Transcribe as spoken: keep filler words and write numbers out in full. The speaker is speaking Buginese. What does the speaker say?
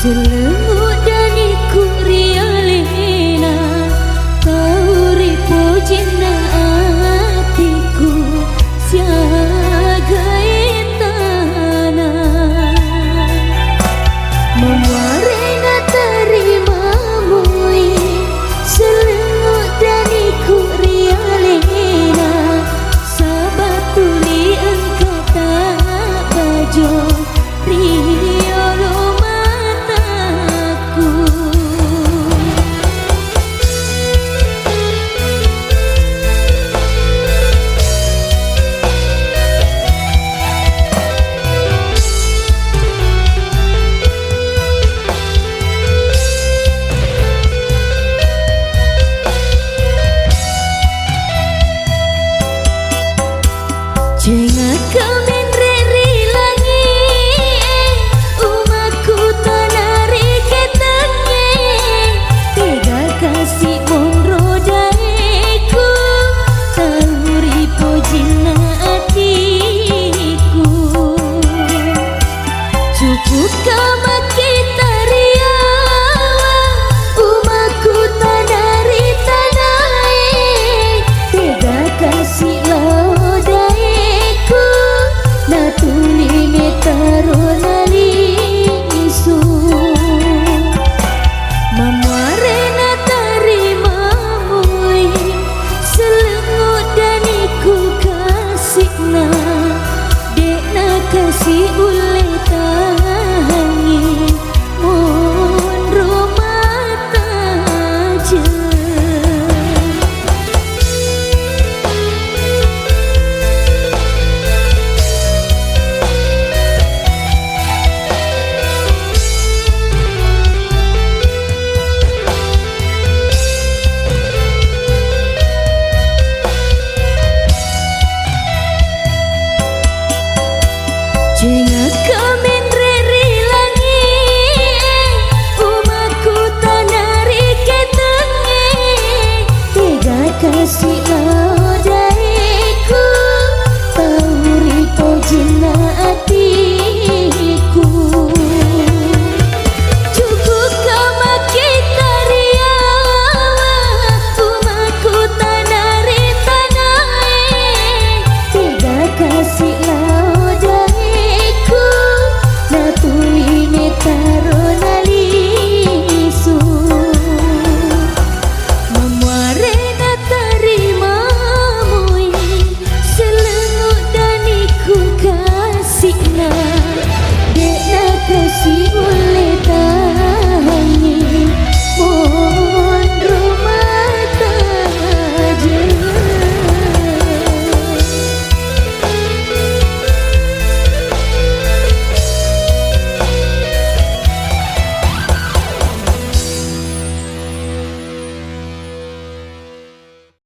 Sellengu danikku ri alena, tau ri pojinna atiku siaga etana. Mamuare natarima mui, sellengu danikku ri alena, saba tuli engka tabbajo ri olo mataku. Cengakka menre ri langi'e, umakku tana ri ketengnge, tega kasi monro daeku, tau ri pojinna atiku. Cukupka makkita riawa, umakku tana ri tanae, tega kasi lao daeku, natuli metaro nalisu. Mamuare natarima mui, sellengu danikku kasi'na, de'na kasi ulle tahangngi monro mataja. Cengakka menre ri langi'e, umakku tana ri ketengnge, tega kasi lao